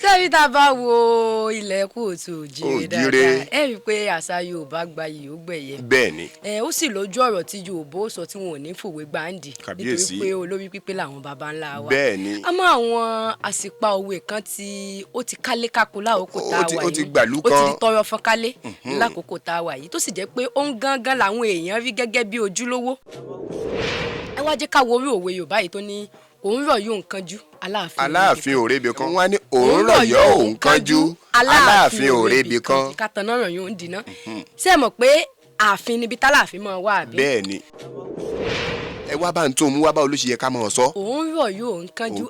Sẹ́yìn tá a bá wo ilẹ̀ kóòtù òjìrè Òjìrè. dáadáa, ẹ rí i pé àṣà Yorùbá gbayì, ó gbẹ̀yẹ. Bẹ́ẹ̀ ni. Ẹ ó sì lójú ọ̀rọ̀ tí Yorùbá ó sọ tí wọn ò ní fòwe gbáǹdì. Kàbíyèsí. Nítorí pé olórí pípé làwọn baba ńlá wa. Bẹ́ẹ̀ ni. Àmọ́ àwọn àsìpa òwe kan tí ó ti kálé kákó lákòókò tá a wà Ó ti yìí, gbàlú ó ti kan. di tọrọ fọ́n kálé lákòókò tá a wà yìí, tó sì jẹ́ pé ó ń gángan làwọn èèyàn rí gẹ́gẹ́ bí ojúlówó. Ẹ wá jẹ́ ká wo orí òwe Yorùbá yìí tó ní òun rọ̀ yóò ń kanjú, Aláàfin. Aláàfin òrebi kan. Wọ́n á ní òun rọ̀ yọ òun kánjú, Aláàfin òrebi kan. Kàtànà rọ̀ yóò ń dìná. Ṣé ẹ mọ̀ pé ààfin níbi tálàfin máa wà, àbí? Bẹ́ẹ̀ ni. Ẹ wá bá ń tó mú wá, báwo ló ṣe yẹ ká máa sọ. Òun rọ̀ yóò ń kánjú.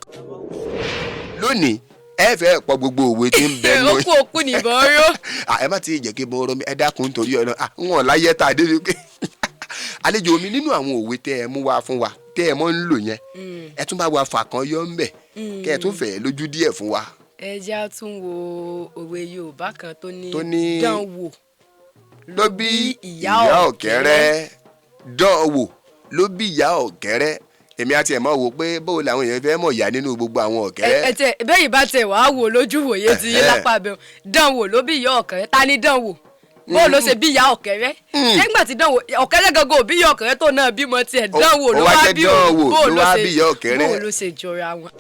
Lónìí, ẹ fẹ́ pọ̀ gbogbo òwe tí ń bẹ nù. Ó kú òkú nìbọn ró. Ah, ẹ má ti jẹ́ kí bọ́ọ̀rọ̀ mi, ẹ dákun, nítorí ọ̀nà ń wọ̀n láyé tá a débi pé àlejò mi, nínú àwọn òwe tẹ́ ẹ mú wá fún wa, tẹ́ ẹ mọ́ ń lò yẹn, ẹ tún bá wa fà kan yọ ń bẹ̀, kẹ́ ẹ tún fẹ̀ lójú díẹ̀ fún wa. Ẹ jẹ́ á tún wo òwe Yorùbá kan tó ní Tó ní dán wò ló bí ìyá ọ̀kẹ́rẹ́. Dán wò ló bí ìyá ọ̀kẹ́rẹ́. Èmi àti ẹ̀ mọ̀ wò pé bó làwọn èèyàn fẹ́ mọ̀ ìyá nínú gbogbo àwọn ọ̀kẹ́rẹ́. Ẹ tẹ bẹ́ẹ̀ bá tẹ wàá wò lójú wòye ti yín lápá abẹ́, dán wò ló bí ìyá ọ̀kẹ́rẹ́. Ta ni dán wò? Bó ló ṣe bí ìyá ọ̀kẹ́rẹ́? Nígbà tí dán wò ọ̀kẹ́rẹ́ gangan ò bí ìyá ọ̀kẹ́rẹ́ tó náà bímọ tiẹ̀, dán wò Ó ló wá wá jẹ́ bí dán òun. wò Bó ló wá ṣe bí ìyá ọ̀kẹ́rẹ́. Bó ló ṣe jọra wọn?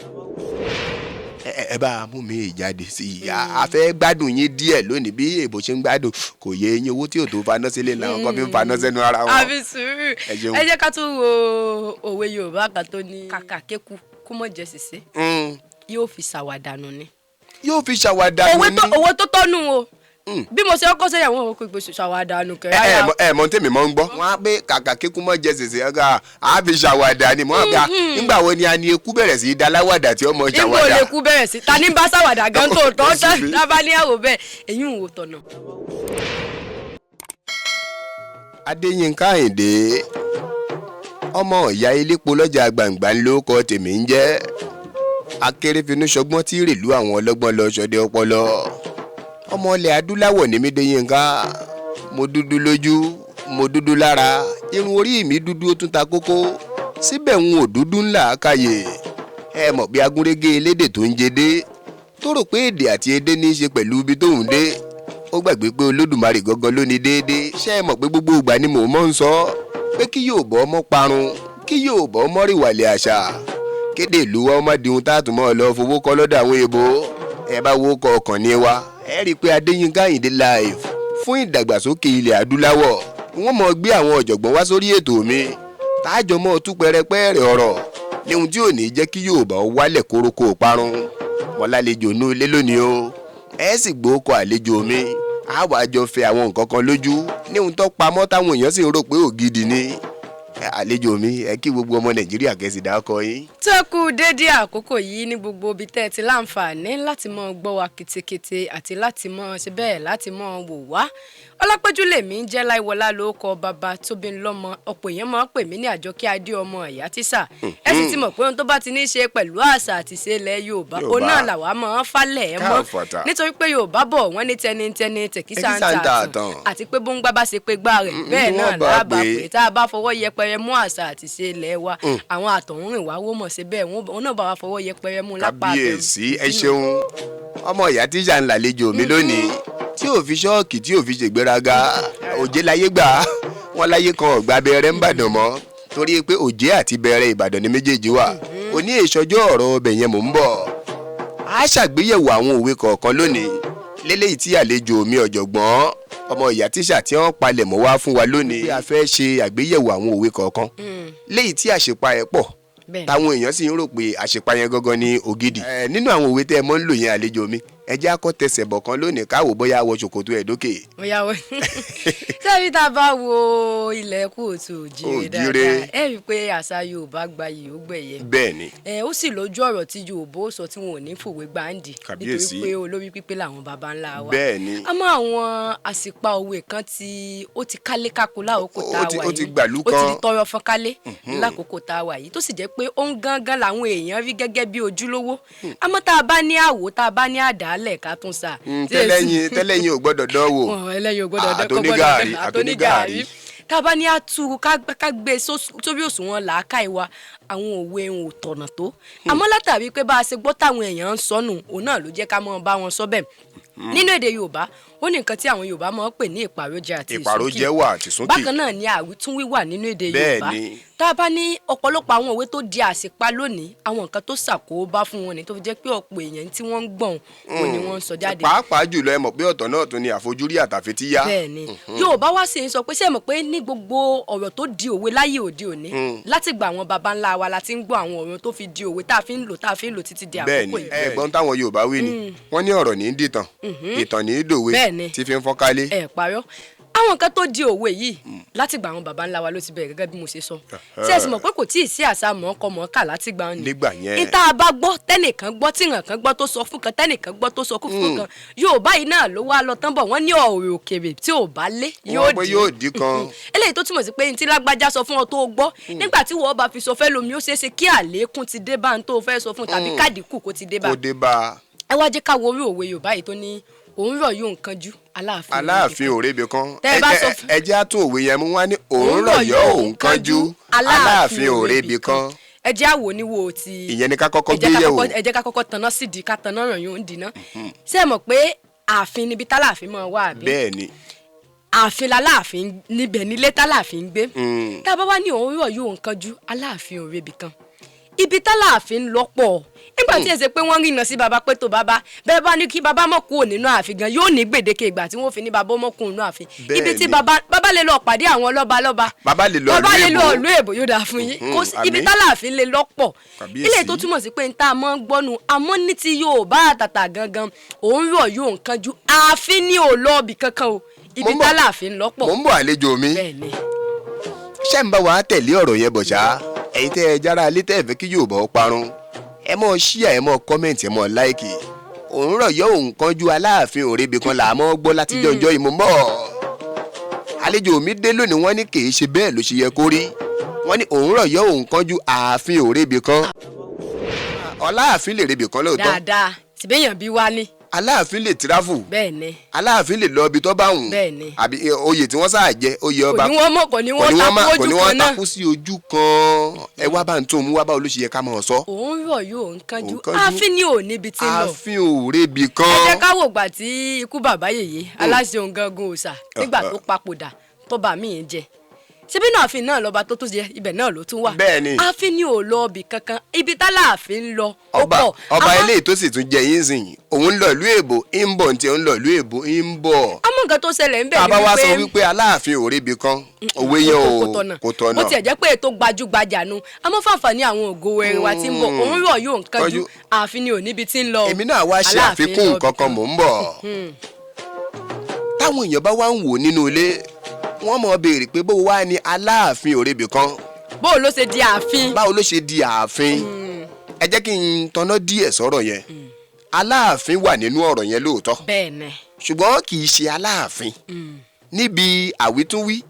Ẹ bá a mú mi jáde sí i. A fẹ́ gbádùn yín díẹ̀ lónìí bí èbó ṣe ń gbádùn. Kò yé eyín, owó tí ò tó faná sílé làwọn kan fi ń faná sẹ́nu ara wọn. Àfi sùúrù. Ẹ ṣeun. Ẹ jẹ́ ká tún wo òwe Yorùbá kan tó ní kàkà kéku kó mọ̀ jẹ́ sìsé, yóò fi ṣàwàdànù ni. Yóò fi ṣàwàdà Òwe nù tó ní. Òwe tó tọ́nu o. Bí mo ṣe kọ́kọ́ sẹ́yìn, àwọn òwe pé ṣàwàdànù kẹ̀. Ẹ ẹ mọ tèmi mọ ń gbọ́. Wọ́n á pé kàkà kíkún mọ́ jẹ sèse, ọ̀gá á fi ṣàwàdà ni. Mọ́ àgbà nígbà wo ni a ní eku bẹ̀rẹ̀ sí í da láwàdà tí ó mọ Nígbà ṣàwàdà? olè kú bẹ̀rẹ̀ sí ta ní bá ṣàwàdà gan tó tọ́ Ó sì bí. Tábà ní àwò bẹ́ẹ̀, èyí ń wò tọ̀nà. Adéyínká Àyìndé, ọmọ ìyá elépo lọ́jà gbàǹgbà ń lóko tèmi ń jẹ́ akérèfínú ṣọgbọ́n tí rèlú àwọn ọlọ́gbọ́n lọ ṣọdẹ ọpọlọ. Ọmọ ilẹ̀ adúláwọ̀ ní mí, Déyínká. Mo dúdú lójú, mo dúdú lára, irun orí mi dúdú, ó tún ta kókó síbẹ̀, ń ò dúdú ńlá káyè. Ẹ mọ̀ bí agúnrégé elédè tó ń jedé tó rò pé èdè àti edé ní í ṣe pẹ̀lú ibi tóun dé, ó gbàgbé pé Olódùmarè gangan ló ní déédéé. Ṣé ẹ mọ̀ pé gbogbo ìgbà ni mò ń mọ̀ ń sọ pé kí Yorùbá ọmọ parun, kí Yorùbá ọmọ rìwàlẹ̀ àṣà, kéde ìlú wa ọmọ dìhun tá a tún mọ́ ọ lọ fowó kọ́ lọ́dọ̀ àwọn èèbó. Ẹ bá wo kọ ọkàn ní wa, ẹ rí i pé Adéyínká Àyìndé live fún ìdàgbàsókè ilẹ̀ adúláwọ̀. Wọ́n mọ̀ gbé àwọn ọ̀jọ̀gbọ́n wá sórí ètò mi, táàjọ mọ́ tú pẹrẹpẹrẹ ọ̀rọ̀ ní ohun tí ò ní jẹ́ kí Yorùbá wálẹ̀ kórókó parun. Wọn lálejò nú ilé lónìí o, ẹ sì gbókọ àlejò mi, á wàá jọ fẹ́ àwọn nǹkan kan lójú ní ohun tó pamọ́ táwọn èèyàn sì ń rò pé ògidì ni. Àlejò mi, ẹ kí gbogbo ọmọ Nàìjíríà, kẹsì dákọ yín. Tó kú déédéé àkókò yìí ní gbogbo ibi tẹ́ ẹ ti láǹfààní láti mọ gbọ́ wa ketekete àti láti mọ ṣe bẹ́ẹ̀, láti mọ wò wá. Ọlápẹ́jú lèmi ń jẹ́, Láìwọlá ló kọ bàbá tóbi ńlọ́mọ. Ọ̀pọ̀ èèyàn máa ń pè mí ní Àjọkẹ́ Adé, ọmọ ìyá tíṣà. Ẹ sì ti mọ̀ pé ohun tó bá ti ní í ṣe pẹ̀lú àṣà àti ìṣe ilẹ̀ Yorùbá, òun náà làwa máa ń falẹ̀ ẹ̀ mọ́. Káfọ̀tà. Nítorí pé Yorùbá bọ̀, wọ́n ní tẹnitẹni tẹ̀kísà ń Tẹ̀kísà ń ta ta àtàn, àtàn. Àti pé bóńgbá bá ṣe pé gbá rẹ̀ bẹ́ẹ̀ Wọ́n náà bá lábàá pé. pé tá a bá fọwọ́ yẹpẹrẹ mú àṣà àti ìṣe ilẹ̀ wa, àwọn àtọ̀húnrìn wá wó mọ̀ sí bẹ́ẹ̀, wọ́n náà bá wa fọwọ́ yẹpẹrẹ mú lápá abẹ́rù. Kábíyèsí, ẹ ṣeun. Ọmọ ìyá tíṣà ń làlejò mi lónìí, tí ò fi ṣọ́ọ̀kì, tí ò fi ṣègbéraga. Òjé láyé gbà wọ́n, láyé kan ọ̀gbà bẹ̀rẹ̀ ń bàdàn mọ́, torí pé òjé àti bẹ̀rẹ̀ Ìbàdàn ní méjèèjì wà. Òní ìṣọjọ́ ọ̀rọ̀ ọbẹ̀ yẹn mò ń bọ̀. A ṣàgbéyẹ̀wò àwọn òwe kọ̀ọ̀kan lónìí léléyìí tí àlejò mi, ọ̀jọ̀gbọ́n ọmọ ìyá tíṣà, tí wọ́n palẹ̀ mọ́ wá fún wa lónìí. A fẹ́ ṣe àgbéyẹ̀wò àwọn òwe kọ̀ọ̀kan léyìí tí àṣepa ẹ̀ pọ̀, táwọn èèyàn sì ń rò pé àṣepa yẹn gangan ni ògidì. Ẹ nínú àwọn òwe tẹ́ ẹ mọ́ ń lò yẹn, àlejò mi, ẹ jẹ́ á kọ́ tẹsẹ̀ bọ̀ kan lónìí, káwò bóyá wọ ṣòkòtò ẹ̀ dókè. Bóyá wọ sẹ́yìn tá a bá wo ilẹ̀ kóòtù òjìrè Òjìrè. dáadáa, ẹ rí i pé àṣà Yorùbá gbayì, ó gbẹ̀yẹ. Bẹ́ẹ̀ ni. Ẹ ó sì lójú ọ̀rọ̀ tí Yorùbá ó sọ tí wọn ò ní fòwe gbáǹdì. Kàbíyèsí. Nítorí pé olórí pípé làwọn baba ńlá wa. Bẹ́ẹ̀ ni. Àmọ́ àwọn àsìpa òwe kan tí ó ti kálé kákó lákòókò tá a wà Ó ti yìí, gbàlú ó ti kan. di tọrọ fọ́n kálé lákòókò tá a wà yìí, tó sì jẹ́ pé ó ń gángan làwọn èèyàn rí gẹ́gẹ́ bí ojúlówó. Àmọ́ tá a bá ní àwò, tá a bá ní àdálẹ̀, ká tún sà. Tẹ́lẹ̀yìn tẹ́lẹ̀yìn ò gbọ́dọ̀ dánwò. Wọn ẹlẹ́yin ò gbọ́dọ̀ Àtònígàrí, àtònígàrí. Tá a bá ní àtú ká gbé sórí òṣùwọ̀n làákàyè wa, àwọn òwe ń ò tọ̀nà tó. Àmọ́ látàrí pé bá a ṣe gbọ́ táwọn èèyàn ń sọnù, òun náà ló jẹ́ ká mọ́ bá wọn sọ bẹ́ẹ̀. Nínú èdè Yorùbá, ó ní nǹkan tí àwọn Yorùbá máa ń pè ní ìpàrọ̀jẹ àti ìsúnkì. Ìpàrọ̀jẹ wà àti ìsúnkì. Bákan náà ni àwítúnwí wà nínú èdè Yorùbá. Bẹ́ẹ̀ni. Tá a bá ní ọ̀pọ̀lọpọ̀ àwọn òwe tó di àṣìpa lónìí, àwọn nǹkan tó ṣàkóbá fún wọn ni tó fi jẹ́ pé ọ̀pọ̀ èèyàn tí wọ́n ń gbọ̀n òun ni wọ́n ń sọ jáde. Pàápàá jùlọ, ẹ mọ̀ pé ọ̀tọ̀ náà tún ni àfojúrí àtàfetíyá. Bẹ́ẹ̀ni, Yorùbá wá sí ń sọ pé, ṣé ẹ mọ̀ pé ní gbogbo ọ̀rọ̀ tó di òwe láyé òde òní, láti gba àwọn baba ńlá wa la ti ń gbọ́ àwọn ọ̀rọ̀ tó fi di òwe, tá a fi ń lò, tá a fi ń lò títí di àkókò Bẹ́ẹ̀ni. yìí. Ẹ̀gbọ́n táwọn Yorùbá wí ni wọ́n ní ọ̀rọ̀ ní í dìtàn, ìtàn ní í dòwe, tí fi ń fọ́nkálé. Ẹ parọ́, àwọn nǹkan tó di òwe yìí láti gba àwọn baba ńlá wa ló ti bẹ̀rẹ̀, gẹ́gẹ́ bí mo ṣe sọ. Ṣé ẹ sì mọ̀ pé kò tí ì sí àṣà mọ̀ọ́kọ mọ̀ọ́kà láti gbà ni? Nígbà yẹn. Ìta bá gbọ́, tẹ́nìkan gbọ́, tíyàn kan gbọ́ tó sọ fún kan, tẹ́nìkan gbọ́ tó sọ fún kan, Yorùbá yìí náà ló wá lọ tán bọ̀. Wọ́n ní ọ̀rọ̀ òkèrè tí ò bá lé yóò Wọ́n pé dì. yóò dì kan. Eléyìí tó túmọ̀ sí pé ntí lágbájá sọ fún ọ tó gbọ́, nígbà tí wọ́n bá fi sọ fẹ́ lomi, ó ṣeé ṣe kí àlékún ti dé bá ń tó fẹ́ sọ fún, tàbí kádìkù kó ti dé bá. Kó dé bá a. Ẹ wá jẹ́ ká wo orí òwe Yorùbá yìí tó ní òun rọ̀ yóò nǹkan jú, Aláàfin ò Aláàfin òrébì kan. Tẹ́ ẹ bá sọ fún- Ẹ jẹ́ á tún òwe yẹn mú wá ní òun rọ̀ yọ òun kánjú, Aláàfin òrébì kan. Ẹ jẹ́ àwò níwò ti Ìyẹn ni ká kọ́kọ́ ẹ jẹ́ gbé ká yẹ̀wò. Ẹ jẹ́ ká kọ́kọ́ tanná sídìí, ká tanná ràn yóò ń dìná. Ṣé ẹ mọ̀ pé ààfin níbi tálàfin máa wà, àbí? Bẹ́ẹ̀ ni. Ààfin laláàfin, níbẹ̀ nílé tálàfin ń gbé. Mm. Tá a bá wá ní òun rọ̀ yóò ń kanjú, Aláàfin ò rebi kan, ibi tálàfin ń lọ́pọ̀. Nígbà tí ẹ ṣe pé wọ́n rìnà sí baba pé tó baba bẹ́ẹ̀ bá ní kí baba mọ̀ kúrò nínú ààfin gan, yóò ní gbèdéke ìgbà tí wọ́n fi ní baba mọ̀ kúrò nínú ààfin. Ibi tí Bẹ́ẹ̀ni. baba lè lọ pàdé àwọn lọ́ba lọ́ba. Baba lè lọ Baba ìlú lè lọ èbó. ìlú èbó, yóò dáa fún yín. Kò sí ibi Àmín. tálàfin lè lọ́pọ̀. Kàbíyèsí. Ilé tó túmọ̀ sí pé n tá a mọ́ ń gbọ́nu, àmọ́ ní ti Yorùbá àtàtà gangan, òun rọ̀ yóò ń kanjú, ààfin ní ò lọ́ọ̀bì kankan o, ibi Mo ń bọ̀. tálàfin lọ́pọ̀. Mò ń bọ̀, àlejò mi. Bẹ́ẹ̀ ni. Ṣé ń bá wa tẹ̀lé ọ̀rọ̀ yẹn bọ̀ ṣá? Ẹ̀yin tẹ́ ẹ jára alẹ́, tẹ́ ẹ fẹ́ kí Yorùbá ó parun, ẹ mọ̀ ṣíà, ẹ mọ̀ comment, ẹ mọ̀ like. Òun rọ̀ yọ òun kanjú, Aláàfin òrebi kan là á mọ́ gbọ́ láti jọjọ́ ìmọ̀ mọ́. Àlejò mi dé lónìí, wọ́n ní kì í ṣe bẹ́ẹ̀ ló ṣe yẹ kó rí. Wọ́n ní òun rọ̀ yọ òun kanjú, ààfin òrebi kan. Ọláàfin lè rebi kan lóòótọ́. Dáadáa, síbẹ̀yàn bí wá ní. Aláàfin lè travel. Bẹ́ẹ̀ ni. Aláàfin lè lọ ibi tó bá wùn. Bẹ́ẹ̀ ni. Àbí oyè tí wọ́n sáà jẹ, oyè Kò ọba, ní wọ́n mọ̀, kò ní wọ́n takú kò ojú ní wọ́n kan náà. takú sí ojú kan. Ẹ wá bá ń tó mú wá, báwo ló ṣe yẹ ká máa sọ? Òun rọ̀ yóò ń kánjú, Òun kánjú. Ààfin ni ò níbi tí ń lọ. Ààfin ò rebi kan. Ẹ jẹ́ ká wò gbà tí ikú bàbá yèyé aláṣẹ òun gangan òòṣà, nígbà tó papòdà, tọ́ba míì jẹ, ṣebí náà ààfin náà lọ́ba tó tún jẹ, ibẹ̀ náà ló tún wà. Bẹ́ẹ̀ ni. Ààfin ni ò lọ ibì kankan, ibi tálààfin ń lọ ó Ọba pọ̀. ọba eléyìí tó sì tún jẹ yín sìn, òun ń lọ ìlú èbó ń bọ̀, ní tiẹ̀ ń lọ ìlú èbó ń bọ̀. Àmọ́ nǹkan tó ṣẹlẹ̀ ń bẹ̀ Tá a ni bá wá sọ wípé wípé Aláàfin ò rebi kan, òwe yẹn ò kò tọ̀nà. Kò tọ̀nà. Bó tiẹ̀ jẹ́ pé ètò gbajúgbajà nu, àmọ́ fàǹfààní àwọn ògo wẹrẹ wa tí ń bọ̀, òun rọ̀ yóò ń kánjú, Kánjú. ààfin ni ò níbi tí ń lọ o. Èmi náà wá ṣe Aláàfin àfikún lọ nǹkan kan, mò ń bọ̀. Táwọn èèyàn bá wá ń wò nínú ilé, wọ́n mọ̀ béèrè pé bó wá ní Aláàfin ò rebi kan, Bó ló ṣe di ààfin? Báwo ló ṣe di ààfin? Ẹ jẹ́ kí n tanná díẹ̀ sọ̀rọ̀ yẹn. Aláàfin wà nínú ọ̀rọ̀ yẹn lóòótọ́, Bẹ́ẹ̀ ni. ṣùgbọ́n kì í ṣe Aláàfin. Níbi àwítúnwí,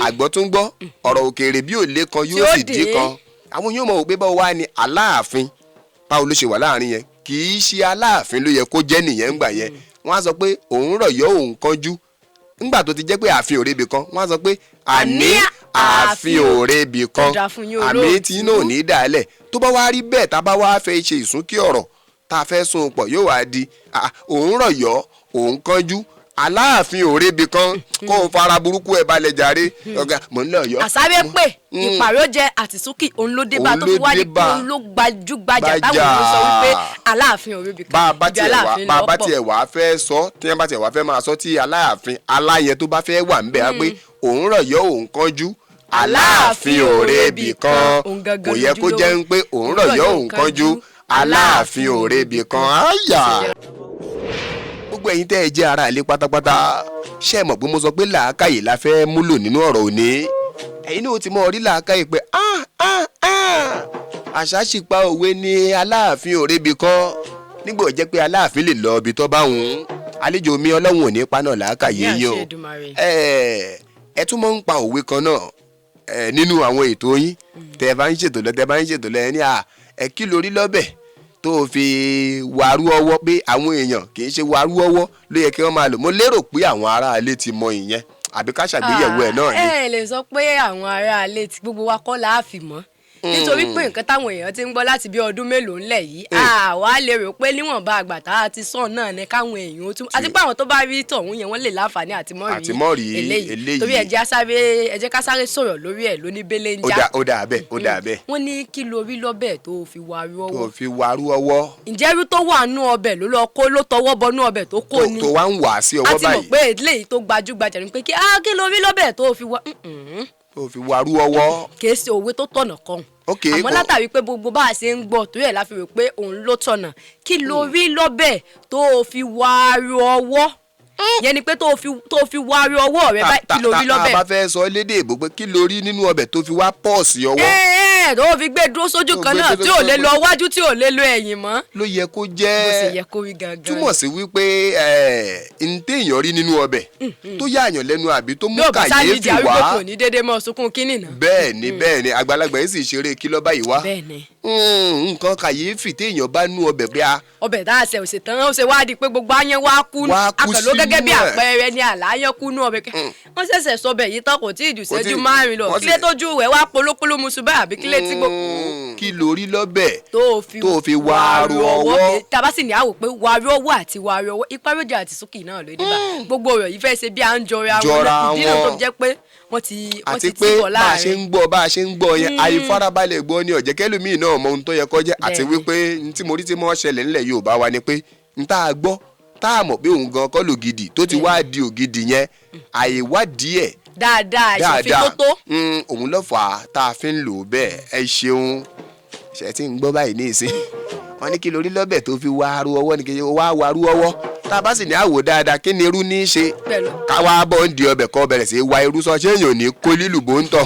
àgbọ́túngbọ́, ọ̀rọ̀ òkèèrè bí òlé kan Tí yóò ó sì dí dé. kan. Àwọn yóò mọ̀ wò pé báwo wá ní Aláàfin, báwo ló ṣe wà láàrin yẹn? Kì í ṣe Aláàfin ló yẹ kó jẹ́ nìyẹn. Ńgbà yẹn, wọ́n á sọ pé òun rọ̀ yọ òun kánjú. Ńgbà tó ti jẹ́ pé ààfin ò rebi kan, wọ́n á sọ pé àní ààfin ò rebi kan. Ó dáa fún yín, Àmì olóòtú. tí inú ò ní dàálẹ̀. Tó bá wá rí bẹ́ẹ̀, tá a bá wá fẹ́ ṣe ìsúnkí ọ̀rọ̀, tá a fẹ́ sun pọ̀, yóò wá di òun rọ̀ yọ òun kánjú, Aláàfin ò rebi kan. Kó o fara burúkú ẹ balẹ̀ jàre, ọ̀gá mò ń lọ yọ. Àsáré pé ìpàrọ̀jẹ àtìsúkì òun ló dé bá Òun tó ló fi wá dé di pé bá. òun ló gbajúgbajà táwọn Gbajà. èèyàn sọ wípé Aláàfin ò ríbi Bá a kan, bá ibi tiẹ̀ wá Aláàfin bá a bá lọ́pọ̀. tiẹ̀ wá fẹ́ sọ, tí wọ́n bá tiẹ̀ wá fẹ́ máa sọ, tí Aláàfin aláyẹ tó bá fẹ́ wà ńbẹ̀, á pé òun rọ̀ yọ òun kánjú, Aláàfin ò rebi kan. Òun gangan Kò yẹ kó lójúlówó. jẹ́ ń pé òun rọ̀ yọ òun kánjú, Aláàfin ò rebi kan. Áyà, gbogbo ẹ̀yin tẹ́ ẹ jẹ́ ara ilé pátápátá, ṣé ẹ mọ̀ pé mo sọ pé làákàyè la fẹ́ múlò nínú ọ̀rọ̀ òní? Ẹ̀yin náà ti mọ orí làákàyè pé ah ah ah, àṣà sì pa òwe ní Aláàfin ò rebi kan, nígbà ó jẹ́ pé Aláàfin lè lọ ibi tó bá wùn. Àlejò mi, Ọlọ́run ò ní paná làákàyè Ní yín o. àṣẹ Èdùmàrè. Ẹ tún mọ̀ ń pa òwe kan náà ẹ nínú àwọn ètò yín tẹ ẹ bá ń ṣètò lọ, tẹ ẹ bá ń ṣètò lọ, ẹ ní à ẹ kí lórí lọ́bẹ̀ tó o fi wàrú ọwọ́, pé àwọn èèyàn kì í ṣe wàrú ọwọ́ ló yẹ kí wọ́n máa lò. Mo lérò pé àwọn aráalé ti mọ ìyẹn. Àbí ká ṣàgbéyẹ̀wò ẹ̀ náà ni. Ẹ lè sọ pé àwọn aráalé tí gbogbo wa kọ́ la fi mọ́, nítorí pé nǹkan táwọn èèyàn ti ń gbọ́ láti bí ọdún mélòó ńlẹ̀ yìí, àwa lè rò pé níwọ̀nba àgbà tá a ti sàn náà ni káwọn èèyàn ó tún, àti pé àwọn tó bá rí tọ̀hún yẹn, wọ́n lè láǹfààní àti mọ́ Àti mọ́ rí eléyìí. eléyìí. Torí ẹ jẹ́ ká sáré sọ̀rọ̀ lórí ẹ̀ lóní bẹ́lẹ̀ ń Ó já. dà, ó dà bẹ́ẹ̀, ó dà bẹ́ẹ̀. Wọ́n ní kí lo rí lọ́bẹ̀ tó fi wá rú Tó ọwọ́? fi warú ọwọ́. Ǹjẹ́ irú tó wà nú ọbẹ̀ ló lọ kó, ló tọwọ́ bọnú ọbẹ̀ tó kó ni? Tó wá ń wà sí A ọwọ́ ti mọ̀ báyìí. pé eléyìí tó gbajúgbajà ni pé kí lo rí lọ́bẹ̀ tó fi wá Tó fi warú ọwọ́. Kìí ṣe òwe tó tọ̀nà kan. Àmọ́ látàrí pé gbogbo bá a ṣe ń gbọ́ torí ẹ̀ la fi rò pé òun ló tọ̀nà. Kí ló rí lọ́bẹ̀ tó o fi wá ru ọwọ́? Yẹn ni pé tó o fi wá ru ọwọ́ rẹ báyìí, kí ló rí Tá a lọ́bẹ̀? bá fẹ́ sọ lédè èbó pé kí ló rí nínú ọbẹ̀ tó fi wá pọ̀ sí ọwọ́? Ẹ ẹ tó o fi gbé dúró sójú Tó kan gbé náà dúró tí ò lè sójú lọ wájú, tí ò lè lọ ẹ̀yìn mọ́. Ló yẹ kó Bó ṣe jẹ́. yẹ kó rí gangan. Túmọ̀ sí wípé n téèyàn rí nínú ọbẹ̀ tó yáàyàn lẹ́nu àbí tó mú Bí ò bá sáà nídìí kàyéfì arúgbó wá. kò ní déédéé mọ́ sunkún kínní náà. Bẹ́ẹ̀ ni, bẹ́ẹ̀ ni, àgbàlagbà yìí sì ṣeré kí lọ́ báyìí wá. Bẹ́ẹ̀ ni. Nǹkan kàyéfì téèyàn bá nú ọbẹ̀ pé a Ọbẹ̀ tá a ṣe ò ṣe tán, ó ṣe wá di pé gbogbo ayán wá kú. Wá kú Akànló gẹ́gẹ́ bí sínú ẹ̀. àpẹẹrẹ ni àláyán kú nú ọbẹ̀. Wọ́n ṣẹ̀ṣẹ̀ sọbẹ̀ yìí tán, kò tí ì jù Kò ṣẹ́jú 5 lọ. Wọ́n Kílé tójú rẹ̀ wá polókóló musu báyìí, àbí kílé tí gbogbo Kí lórí lọ́bẹ̀ tó o fi tó o fi wá ru ọwọ́? Tá a bá sì ní àwò pé wàrú ọwọ́ àti wàrú ọwọ́, ìparójà àti sókè náà ló dé bá gbogbo ọ̀rọ̀ yìí fẹ́ ṣe bí à ń jọra wọn. Jọra Ìdí náà tó wọn. fi jẹ́ pé wọ́n Àti ti pé tìbọ̀ bá a ṣe láàrin. ń gbọ́, bá a ṣe ń gbọ́ yẹn, àìfarabalẹ̀ gbọ́ ni ọ̀jẹ̀ kẹlòmíì náà mọ ohun tó yẹ kó jẹ́, àti wípé n tí mo rí tí mo ṣẹlẹ̀ ńlẹ̀ Yorùbá wa ni pé n tá a gbọ́ tá a mọ̀ pé òun gan kọ́ lògidì tó ti wá di ògidì yẹn, àìwádìí ẹ̀ Dáadáa, ìṣòfin dáadáa tó tó. Òun ló fà á tá a fi ń lò ó bẹ́ẹ̀. Ẹ ṣeun, ṣe tí ń gbọ́ báyìí ní ìsín, wọ́n ní kí lórí lọ́bẹ̀ tó fi wá arú ọwọ́ ni kí wá wá arú ọwọ́. Tá a bá sì ní àwò dáadáa, kí ni irú ní í ṣe? Pẹ̀lú. Káwá bọ́ ń di ọbẹ̀ kọ́ bẹ̀rẹ̀ sí í wa irú sọ, ṣé èèyàn ò ní kó lílù bó ń tọ̀?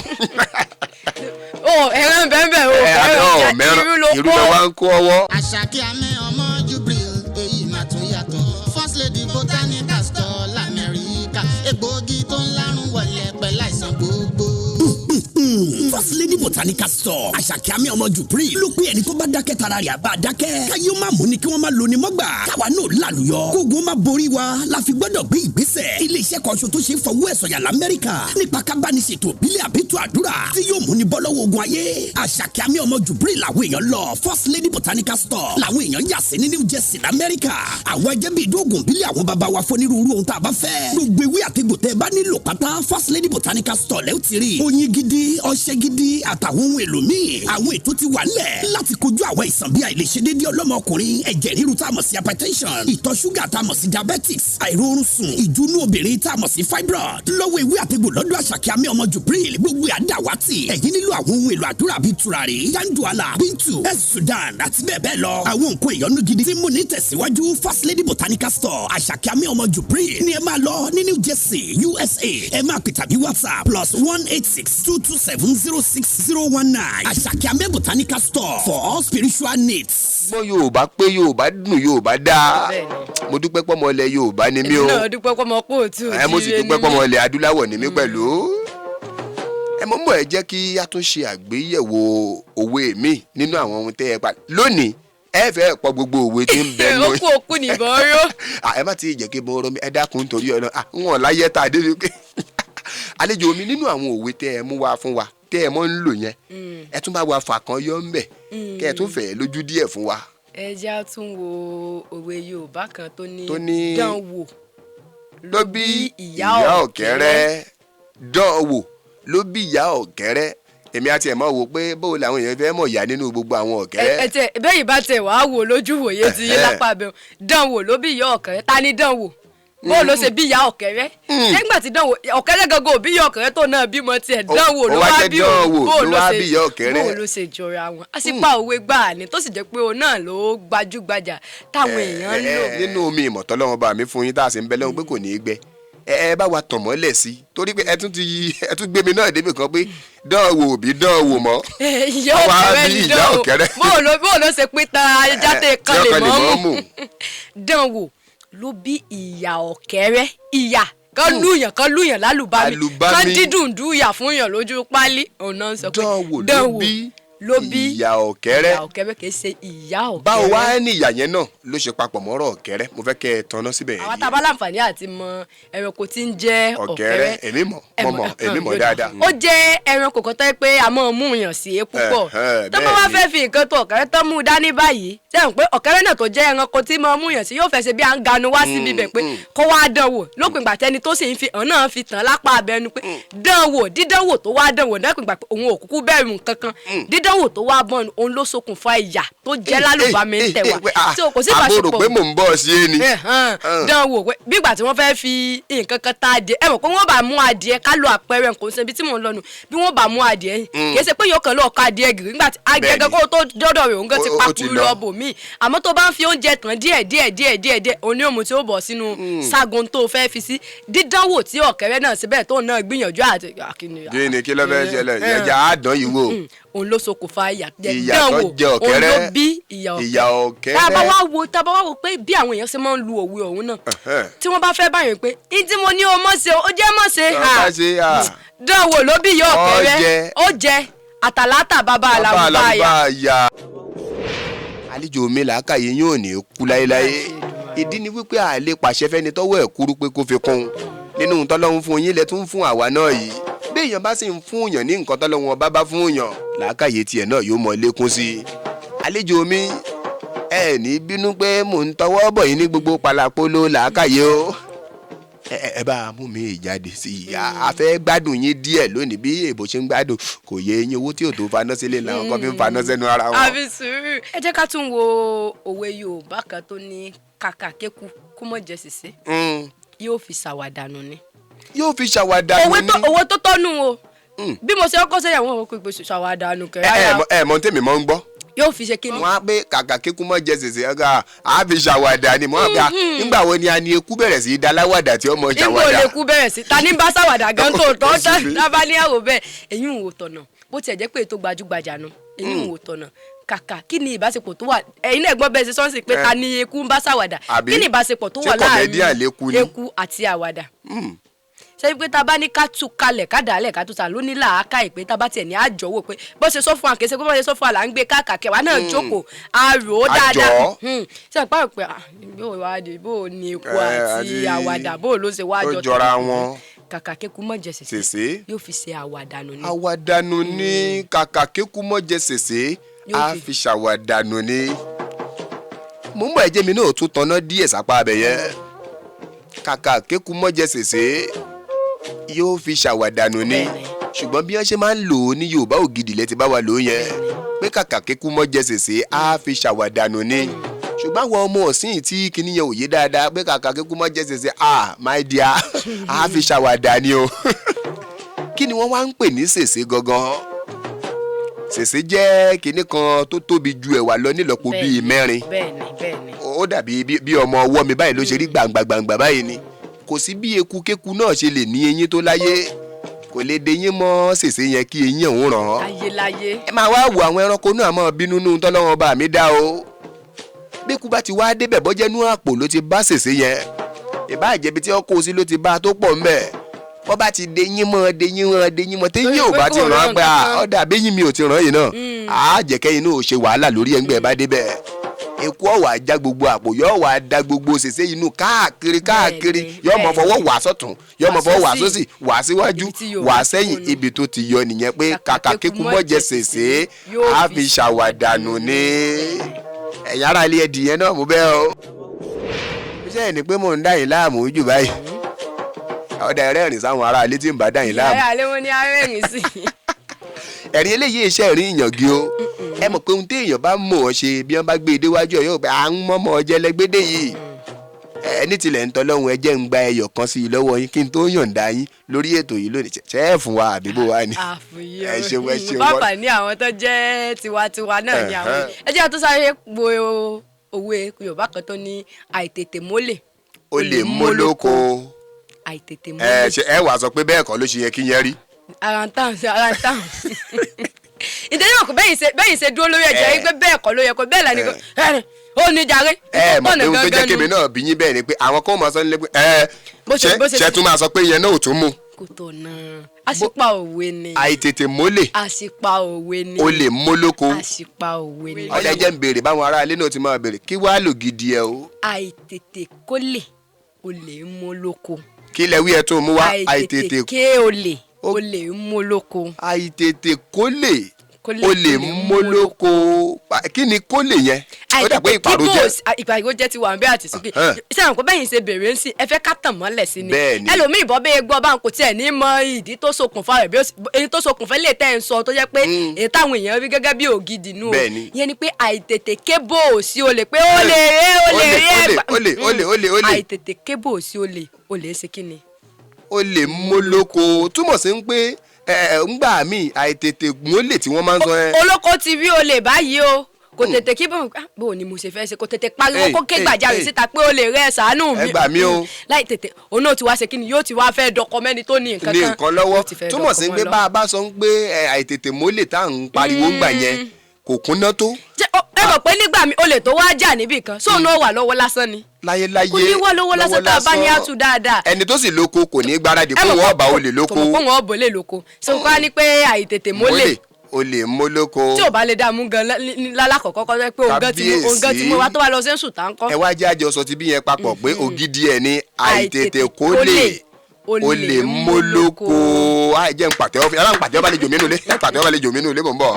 Ó ẹran bẹ́ẹ̀ o. Ẹ ẹran ọ jẹ mẹ́ràn irú ló irú kó. lọ wá ń kó ọwọ́. Àṣàkí àmì ọmọ Jubril, èyí mà tún yàtọ̀. First Lady Botanical Store l'Amẹ́ríkà, egbòogi tó ń lárùn wọlé pẹ̀lú àìsàn gbogbo. First Lady Botanical Store, Àṣàkí àmì ọmọ Jubril ló pé ẹni tó bá dákẹ́ tara rẹ̀ àbá dákẹ́. Káyé ó má mú ni kí wọ́n má lo ni mọ́gbà. Káwa náà lálùyọ. Kógun má borí wa la fi gbọ́dọ̀ gbé ìgbésẹ̀. Ilé-iṣẹ́ kan ṣo tó ṣe é fọwọ́ ẹ̀ sọ̀yà l'Amẹ́ríkà nípa kábániṣètò ìbílẹ̀ àbítú àdúrà tí yóò mú ni bọ́ lọ́wọ́ ogun ayé. Àṣàkí àmì ọmọ Jubril làwọn èèyàn lọ. First Lady Botanical Store làwọn èèyàn yà sí ní New Jersey l'Amẹ́ríkà. Àwọn ẹjẹ́ bíi ìdóògùn ìbílẹ̀ àwọn baba wa fọ́nírúurú ohun tá a bá fẹ́. Gbogbo ewé àtegbò tẹ́ ẹ bá nílò pátá, First Lady Botanical Store lẹ́ ó ti rí. Oyin gidi, ọṣẹ gidi àtàwọn ohun èlò míì. Àwọn ètò ti wà ńlẹ̀ láti kojú àwọn àìsàn bíi àìlèṣedéédé ọlọ́mọkùnrin, ẹ̀jẹ̀ ríru tá a mọ̀ sí hypertension, ìtọ̀ ṣúgà tá a mọ̀ sí diabetics, àìróorun sùn, ìjúnú obìnrin tá a mọ̀ sí fibroid. Lọ́wọ́ ewé àtegbò lọ́dọ̀ Àṣàkí àmì ọmọ Jubril, gbogbo àdàwátì. Ẹ̀yin nílò àwọn ohun èlò àdúrà bíi tùràrí, yanduala, bintu, es Sudan àti bẹ́ẹ̀ bẹ́ẹ̀ lọ. Àwọn nǹkan ìyọnu gidi tí mú ní tẹ̀síwájú, First Lady Botanical Store, Àṣàkí àmì ọmọ Jubril ní ẹ máa lọ ní New Jersey, USA. Ẹ máa pè tàbí WhatsApp +1 862 270 6019. Àṣàkí àmì Botanical Store for all spiritual needs. Gbọ́ Yorùbá pé Yorùbá dùn, Yorùbá dáa. Bẹ́ẹ̀ni. Mo dúpẹ́ pọ́mọ ilẹ̀ Yorùbá ni mí Èmi o. náà dúpẹ́ pọ́mọ kóòtù. Ẹ mo sì dúpẹ́ pọ́mọ ilẹ̀ adúláwọ̀ ni mí pẹ̀lú. Ẹ mọ̀ mọ̀, ẹ jẹ́ kí a tún ṣe àgbéyẹ̀wò òwe mi nínú àwọn ohun tẹ́ ẹ pa lónìí. Ẹ fẹ́ pọ̀ gbogbo òwe tí ń bẹ nù. Ó kú òkú nìbọn ró. Ah, ẹ má ti jẹ́ kí mo rọ mi, ẹ dákun nítorí ọ̀nà ń wọ̀n láyé tá a débi pé àlejò mi, nínú àwọn òwe tẹ́ ẹ mú wá fún wa tẹ́ ẹ mọ́ ń lò yẹn, ẹ tún bá wa fà kan yọ ń bẹ̀ kẹ́ ẹ tún fẹ̀ lójú díẹ̀ fún wa. Ẹ jẹ́ á tún wo òwe Yorùbá kan tó ní Tó ní dán wò ló bí ìyá ọ̀kẹ́rẹ́. Dán wò ló bí ìyá ọ̀kẹ́rẹ́. Èmi àti ẹ̀ mọ̀ wò pé báwo làwọn èèyàn fẹ́ mọ̀ ìyá nínú gbogbo àwọn ọ̀kẹ́rẹ́. Ẹ tẹ bẹ́ẹ̀ bá tẹ wàá wò lójú wòye ti yín lápá abẹ́ dán wò ló bí ìyá ọ̀kẹ́rẹ́. Ta ni dán wò? Bó ló ṣe bí ìyá ọ̀kẹ́rẹ́? Nígbà tí dán wò ọ̀kẹ́rẹ́ gangan ò bí ìyá ọ̀kẹ́rẹ́ tó náà bímọ tiẹ̀, dán wò ló Ó wá wá jẹ́ bí dán òun. wò Bó ló wá bí ìyá ọ̀kẹ́rẹ́. Bó ló ṣe jọra wọn? Àṣìpá òwe gbáà ni tó sì jẹ́ pé òun náà ló gbajúgbajà táwọn èèyàn ń lò. Nínú omi ìmọ̀tọ́ lọ́wọ́ bá mi fún yín tá a sì ń bẹ lọ́wọ́ pé kò ní í gbẹ, ẹ ẹ bá wa tàn mọ́lẹ̀ sí i torí pé ẹ tún ti ẹ tún gbé mi náà débi kan pé dán wò bí dán wò mọ́. Ìyá Wá ọ̀kẹ́rẹ́ bí ni ìyá dán wò. ọ̀kẹ́rẹ́. Bó ló ṣe pín tan ajá tẹ kan Tí lè ọkàn lè mọ́ mọ́ mú mú. Dán wò ló bí ìyá ọ̀kẹ́rẹ́. Ìyá kan lùyàn, kan lùyàn lálùbami. Àlùbami. Kan dídùn dùyà fún yàn lójú pálí, òun náà ń sọ pé Dán wò ló dán wò bí ló bí ìyá ọ̀kẹ́rẹ́. Ìyá ọ̀kẹ́rẹ́, kì í ṣe ìyá ọ̀kẹ́rẹ́. Báwo wá ní ìyá yẹn náà ló ṣe papọ̀ mọ́rọ̀ ọ̀kẹ́rẹ́? Mo fẹ́ kẹ́ ẹ tanná síbẹ̀ yẹn. Àwa tá a bá láǹfààní àti mọ ẹranko tí ń jẹ́ ọ̀kẹ́rẹ́, ọ̀kẹ́rẹ́. Èmi mọ̀, mo mọ̀, èmi mọ̀ yóò dà. dáadáa. Ó jẹ́ ẹranko kan tó yẹ pé a máa mú yàn sí é púpọ̀. Tó bá wá fẹ́ fi nǹkan tó ọ̀kẹ́rẹ́ tó mú un dání báyìí, sẹ́yìn pé ọ̀kẹ́rẹ́ náà tó jẹ́ ẹranko tí máa mú yàn sí yóò fẹ́ ṣe bí à ń ganu wá síbi bẹ̀ pé kó wá dán wò. Lópin ìgbà tẹni tó sì ń fi hàn náà fi tàn lápá abẹnu pé dán wò, dídán wò tó wá dán wò, lópin ìgbà pé òun ò kúkú bẹ̀rù nǹkan kan, dídán wò tó wá bọ́n, òun ló ṣokùnfà ìyà tó jẹ́ lálùbami ń tẹ̀ wá. Tí o kò sí Àbúrò ìbáṣepọ̀ pé mò ń bọ̀ sí é ni. Hàn, dán wò pé bí ìgbà tí wọ́n fẹ́ fi nǹkan kan ta adìẹ, ẹ mọ̀ pé wọ́n bá mú adìẹ, ká lo àpẹẹrẹ nǹkan ṣe ibi tí mò ń lọ nù, bí wọ́n bá mú adìẹ, kì í ṣe pé yóò kàn lọ́ọ́ ká adìẹ gìrì nígbà tí adìẹ gan kó tó dọ́dọ̀ rẹ̀, òun gan ti Ó ti pakuru lọ. lọ bò míì. Àmọ́ tó bá ń fi oúnjẹ tàn díẹ̀ díẹ̀ díẹ̀ díẹ̀ díẹ̀, òun ni òun tí ó bọ̀ sínú ságun tó fẹ́ fi sí. Dídánwò tí ọ̀kẹ́rẹ́ náà síbẹ̀ tó náà gbìyànjú àti àkíní. Kí ni, kí ló fẹ́ ṣẹlẹ̀? Ẹja àdán yìí wò. Òun ló ṣokùnfà ìyà Ìyà tó dánwò jẹ òun ló ọ̀kẹ́rẹ́. bí ìyà ọ̀kẹ́rẹ́. Ìyà ọ̀kẹ́rẹ́. Tá a bá wá wo pé bí àwọn èèyàn ṣe máa ń lu òwe ọ̀hún náà, tí wọ́n bá fẹ́ báyìí pé ní tí mo ní o mọ̀ ṣe, ó jẹ́ mọ̀ ṣe. Tó bá ṣe, à. Dánwò ló bí ìyá Ó ọ̀kẹ́rẹ́. jẹ. Ó jẹ àtàlátà bàbá àlàmúbáyà. Àlàmúbáyà. Àlejò mi, làákàyè yín ò ní kú láéláé. Ìdí ni wípé a lè pàṣẹ fẹ́ni tọ́wọ́ ẹ̀ kúrú pé kó fi kún un nínú ohun tọ́lọ́hún fún yín lẹ tún fún àwa náà yìí. Bí èèyàn bá sì ń fún yàn ní nǹkan tọ́lọ́hún ọba bá fún yàn, làákàyè tiẹ̀ náà yóò mọ lékún sí i. Àlejò mi, ẹ ní bínú pé mò ń tọwọ́ bọ̀ yín ní gbogbo palapolo làákàyè o. Ẹ ẹ bá a mú mi jáde sí i, a fẹ́ gbádùn yín díẹ̀ lónìí. Bí èbó ṣe ń gbádùn kò yé eyín, owó tí ò tó faná sílé làwọn kan fi ń faná sẹ́nu ara wọn. Àfi sùúrù. Ẹ jẹ́ ká tún wo òwe Yorùbá kan tó ní kàkà kéku kó mọ̀ jẹ sìsé, yóò fi ṣàwàdànù ni. Yóò fi ṣàwàdà Òwe nù tó ní. òwe tó tọ́nu o. Bí mo ṣe kọ́kọ́ sẹ́yìn, àwọn òkú ìpèsè ṣàwàdànù kẹ̀. Ẹ ẹ mọ tèmi mọ ń gbọ́. Yóò fi ṣe kí ni? Wọn á pé kàkà kíkú mọ jẹ sèse, ọgá á fi ṣàwàdà ni. Mọ àgbà nígbà wo ni a ní eku bẹ̀rẹ̀ sí í da láwàdà tí ó mọ Nígbà ṣàwàdà? olè kú bẹ̀rẹ̀ sí ta ní bá ṣàwàdà gan tó tọ́ Ó sì rí. Tábà ní àwò bẹ́ẹ̀, èyí ń wò tọ̀nà. Bó tiẹ̀ jẹ́ pé ètò gbajúgbajà nu, èyí ń wò tọ̀nà. Kàkà kí ni ìbáṣepọ̀ tó wà? Ẹ̀yin náà gbọ́ bẹ́ẹ̀ ṣe sọ́nsì pé ta ni eku ń bá ṣàwàdà? Àbí? Kí ni ìbáṣepọ̀ tó Ṣé wà comedian láàrin léku ni? eku àti àwàdà? Ṣé pé tá a bá ní ká tú kalẹ̀, ká dàálẹ̀, ká tú ta ló ní làákà ìpè, tá a bá tiẹ̀ ní àjọwò pé bó ṣe sọ fún wa, kì í ṣe pé bó ṣe sọ fún wa là ń gbé káàkiri, àwa náà jókòó a rò ó A dáadáa. jọ. Ṣé àpá pé bó wá di bó ní eku àti àwàdà, bó ló ṣe wá Ó jọ jọra wọn. Kàkà kéku mọ̀ jẹ sèse, Sèse. yóò fi ṣe àwàdànù ni. Àwàdànù ni. Kàkà kíkú mọ jẹ sèse, Yóò á fi ṣàwàdànù ni. Mo ń bọ̀, ẹ̀jẹ̀ mi náà tún tanná díẹ̀ sápá abẹ yẹn. Kàkà kéku mọ́ jẹ sèse, yóò fi ṣàwàdànù ni. Ṣùgbọ́n bí wọ́n ṣe máa ń lò ó ní Yorùbá ògidì lẹ ti bá wa lò ó yẹn, pé kàkà kéku mọ́ jẹ sèse, á fi ṣàwàdànù ni. Ṣùgbọ́n àwọn ọmọ ọ̀sìn tí kinní yẹn ò yé dáadáa pé kàkà kéku mọ́ jẹ sèse, ah my dear, á fi ṣàwàdà ni o. Kí ni wọ́n wá ń pè ní sèse gangan? Sèse jẹ́ kinní kan tó tóbi ju ẹ̀wà lọ nílọ́po bíi 4. bẹ́ẹ̀ni bẹ́ẹ̀ni Ó dàbí bí ọmọ ọwọ́ mi báyìí ló ṣe rí, gbàǹgbà gbàǹgbà báyìí ni. Kò sí bí eku kéku náà ṣe lè ní eyín tó láyé, kò lè de eyín mọ́ sèse yẹn kí eyín òun ràn án. Láyé láyé. Ẹ máa wá wo àwọn ẹranko náà máa bínú nú tọ́lọ́wọ́n bá mi dá o. Bí ikú bá ti wá débẹ̀, bọ́jẹ́nú àpò ló ti bá sèse yẹn, ìbá ìjẹbi tí wọ́n kó o sí ló ti bá a tó pọ̀ ńbẹ̀, wọ́n bá ti de yín mọ́, de yín mọ́, de yín mọ́, téyín ò bá ti ràn án pé à, ọ̀dà àbẹ́yìn mi ò ti ràn yìí náà, á jẹ́ kẹ́yìn náà ò ṣe wàhálà lórí ẹ̀ ńgbẹ́ bá débẹ̀, eku ọ̀wà já gbogbo àpò, yóò wá da gbogbo sèse inú káàkiri káàkiri. Yóò mọ fọwọ́ wà sọ́tún, yóò mọ fọwọ́ wà sósì, wà síwájú, Ibi tí Yorùbá wà ti sẹ́yìn. kó nu. Ibi tó ti yọ nìyẹn pé kàkà kéku mọ́ jẹ sèse, á fi ṣàwàdànù ní. Ẹ̀yin ará ilé, ẹ̀dì yẹn náà mú bẹ́ẹ̀ o. Iṣẹ́ ẹ̀ ni pé mò ń dá yín láàmú jù báyìí. Ọ̀dà ẹ̀rẹ́rìn sáwọn ará ilé tí ń bá dá yín láàmú. Ìyá alẹ́ wọn ní arẹ́rìn sí i. Ẹ̀rín eléyìí iṣẹ́ ẹ̀rín ìyàngi o. Ẹ mọ̀ pé ohun tí èèyàn bá mọ̀ ọ́ ṣe, bí wọ́n bá gbé e déwájú ẹ̀, yóò pé à ń mọ́mọ́ ọjẹ́ lẹ́gbẹ́dẹ́ yìí. Ẹ ní tilẹ̀ ń tọ́lọ́hún, ẹ jẹ́ ń gba ẹyọ kan sí i lọ́wọ́ yín kí n tó yọ̀ǹda yín lórí ètò yìí lónìí. Ṣe é fún wa àbí bó wa ni? Àfòyẹ. Ẹ ṣeun, ẹ ṣeun. Bàbá ní àwọn tó jẹ́ tiwantiwa náà ni àwọn. Ẹ jẹ́ àtúnṣe wo òwe Yorùbá kan tó ní àìtètè mólè. O lè mólóko. Àìtètè Ẹ mólè. ṣe ẹ wàá sọ pé bẹ́ẹ̀ kọ́ ló ṣe yẹ kí yẹn rí. Ara ń tàn sí, ara ń tàn. Ìdílé òkú bẹ́yìn ṣe dúró lórí ẹ̀jẹ̀ yín pé bẹ́ẹ̀ kọ́ ló yẹ kó bẹ́ẹ̀ lẹ́ni kó ó ní jàre. Ẹ mọ̀ pé Tọ̀nà ohun tó jẹ́ gangan kémi nu. náà bí yín bẹ́ẹ̀ ni pé àwọn kan máa sọ nílé pé ẹ Bó ṣe- ṣe bó ṣe- ṣe tún máa sọ pé ìyẹn náà ò tún mú. Kò tọ̀nà. Àṣìpa òwe ni. Àìtètè mólè. Àṣìpa òwe ni. Olè mólóko. Àṣìpa òwe ni. Ọ̀dà jẹ́ ń béèrè báwọn aráalé náà ti máa béèrè kí wàá lò gidi ẹ o. Àìtètè kólè olè ń mú lóko. Kí lẹ wí ẹ tó mú wá? Àìtètè ké olè olè ń mú lóko. Àìtètè kólè Kólè, olè olè ń mólóko. Kí ni kólè yẹn? Ó dà pé ìpàrọ̀ jẹ́. Ìpàrọ̀ jẹ́ ti wà ń bẹ́ àti sókè. Ṣé àwọn kò bẹ́yìn ṣe bèrè ń sìn ẹ fẹ́ ká tàn mọ́lẹ̀ sí ni? Bẹ́ẹ̀ni. Ẹlòmíì bọ́ bẹ́ẹ̀ gbọ́ báwọn kò tiẹ̀ ní mọ ìdí tó ṣokùnfà rẹ̀ bí èyí tó ṣokùnfà lè tẹ́ ẹ̀ ń sọ tó jẹ́ pé èyí táwọn èèyàn rí gẹ́gẹ́ bí ògidì nù o. Bẹ́ẹ̀ni. Ìyẹn ni pé àìtètè kébò sí olè pé olè ré olè ré Olè, ẹgbà- olè, olè, olè, olè. Àìtètè kébò sí olè olè ṣe kí ni? Olè mólóko túmọ̀ sí pé ńgbà míì àìtètè mólè tí wọ́n máa ń sọ ẹ. Olóko ti rí olè báyìí o, kò tètè kí bọ́n bó ni mo ṣe fẹ́ ṣe, kò tètè pariwo Hey, kó ké hey, gbàjarè hey. síta pé olè rẹ ṣàánú mi. Ẹ gbà mí o. Láì tètè òun náà ti wá ṣe kí ni, yóò ti wá fẹ́ dọkọ mẹ́ni tó ní nǹkan ní kan nǹkan lọ́wọ́. Yóò ti fẹ́ Túmọ̀ dọkọ sí mọ́ pé lọ. bá a bá sọ pé àìtètè mólè tá à ń pariwo ńgbà yẹn kò kúnná tó. Jẹ́, ẹ mọ̀ pé nígbà mi olè tó wá jà níbì kan sóun náà wà lọ́wọ́ lásán ni. Láyéláyé. Kò ní wá lọ́wọ́ lásán tá a bá ní àtú dáadáa. Ẹni tó sì lóko kò ní gbáradì Ẹ kó mọ̀ wọ́n pé bá olè lóko. Kò mọ̀ pé wọ́n bò lè lóko so kó a ní pé àìtètè mólè olè mólóko. Tí ò bá lè dààmú gan lálákọ̀ọ́kọ́ kọ́ pé òun gan ti mú òun gan ti mú wa tó wá lọ sí ń sùn tá ń kọ́. Ẹ wá jẹ́ àjọsọ ti bí yẹn papọ̀ pé ògidì ẹ̀ ní àìtètè kólè olè mólóko. Àìjẹ́ ń pàtẹ́wọ́ fún yàrá ń pàtẹ́wọ́ bá lè jò mí nulẹ̀, ń pàtẹ́wọ́ bá lè jò mí nulẹ̀, mò ń bọ̀.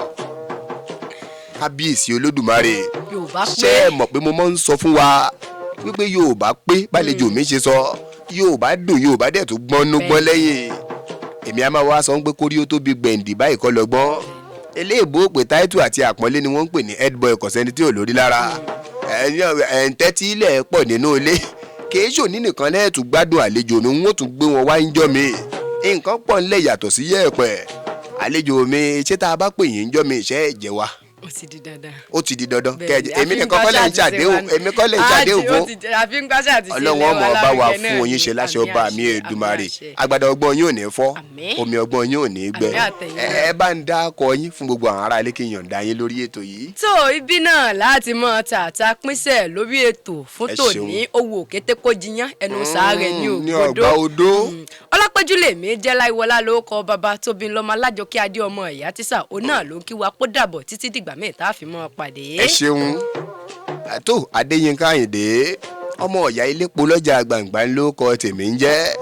Kábíyèsí Olódùmarè. Yorùbá Ṣé pé ẹ mọ̀ pé mo máa ń sọ fún wa wípé Yorùbá pé bálejò mi ṣe sọ, Yorùbá dùn, Yorùbá dẹ̀ tún gbọ́n nú gbọ́n lẹ́yìn. Èmi á máa wá sọ pé kórí ó tóbi gbẹ̀ǹdì báyìí kọ́ lọ́gbọ́n. Eléèbó pé táìtù àti àpọ́nlé ni wọ́n ń pè ní head boy, kọ̀sẹ́ni tí ò lórí lára. Ẹ̀ ń tẹ́tí ilẹ̀ pọ̀ nínú ilé. Kìí ṣòní nìkan lẹ́ẹ̀tún gbádùn àlejò mi, wọ́n tún gbé wọn wá ń jọ́ mi. Nǹkan pọ̀ ńlẹ̀ yàtọ̀ sí yẹ̀pẹ̀. Àlejò mi, ṣé tá a bá pè yín ń jọ́ mi, ìṣe ẹ̀jẹ̀ wa? Ó ti di dandan. Ó ti di dandan. Bẹ́ẹ̀ni, Kẹjẹ èmi nìkan kọ́ lẹ̀ ń ṣàdéhùn, èmi kọ́ lẹ̀ ń ṣàdéhùn fún. Àfi ń gbáṣẹ́ àti ṣe Ọlọ́run ilé ọmọ wa ọba wa lárugẹ náà fún oyin ni. ṣe láṣẹ Àmín ọba mi àṣẹ, Èdùmàrè. àmín àṣẹ. Agbada ọgbọ́n yín ò ní fọ́, Àmín. omi ọgbọ́n yín ò ní gbẹ. Àmín àtẹ̀yìn náà. Ẹ bá ń dá akọ yín fún gbogbo àwọn ará ilé kí n yọ̀ǹda yín lórí ètò yìí. Tó ibi náà láti mọ tààtà pínṣẹ̀ lórí ètò fún Ẹ tòní ṣeun. owó òkété kó jiyàn ẹnu sàárẹ̀ ní Ní ògbódó. ọgbà odó. Ọlápẹ́jú lèmi jẹ́, Láìwọlá ló kọ bàbá tóbi lọ́mọ alájọkẹ́ adé ọmọ ìyá tísà òun náà ló ń kí wa kó dàbọ̀ títí dìgbà míì tá a fi mọ́ ọ pàdé. Ẹ ṣeun. Àtò Adéyínká Àyìndé ọmọ ọ̀yá ilépo lọ́jà gbàǹgbà ló kọ tèmi ń jẹ́.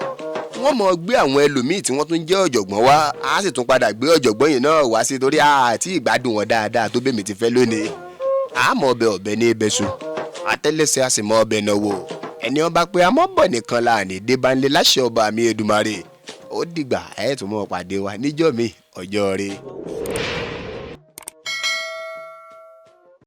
Wọ́n mọ̀ gbé àwọn ẹlòmíì tí wọ́n tún jẹ́ ọ̀jọ̀gbọ́n wá, á sì tún padà gbé ọ̀jọ̀gbọ́n yìí náà wá sí torí àti ìgbádùn wọn dáadáa tó bẹ́ẹ̀ mi ti fẹ́ lónìí. Àmọ́ ọbẹ̀ ọ̀bẹ ní ibẹ̀ sùn àtẹ́lẹsẹ̀ a sì mọ ọbẹ̀ náà wò ẹni ọba pé amọ́bọ̀ nìkan la ní débánlé láṣẹ ọba mi Èdùmàrè. Ó dìgbà ẹ̀ tún mọ́ pàdé wa níjọ́ mi ọjọ́ rẹ̀.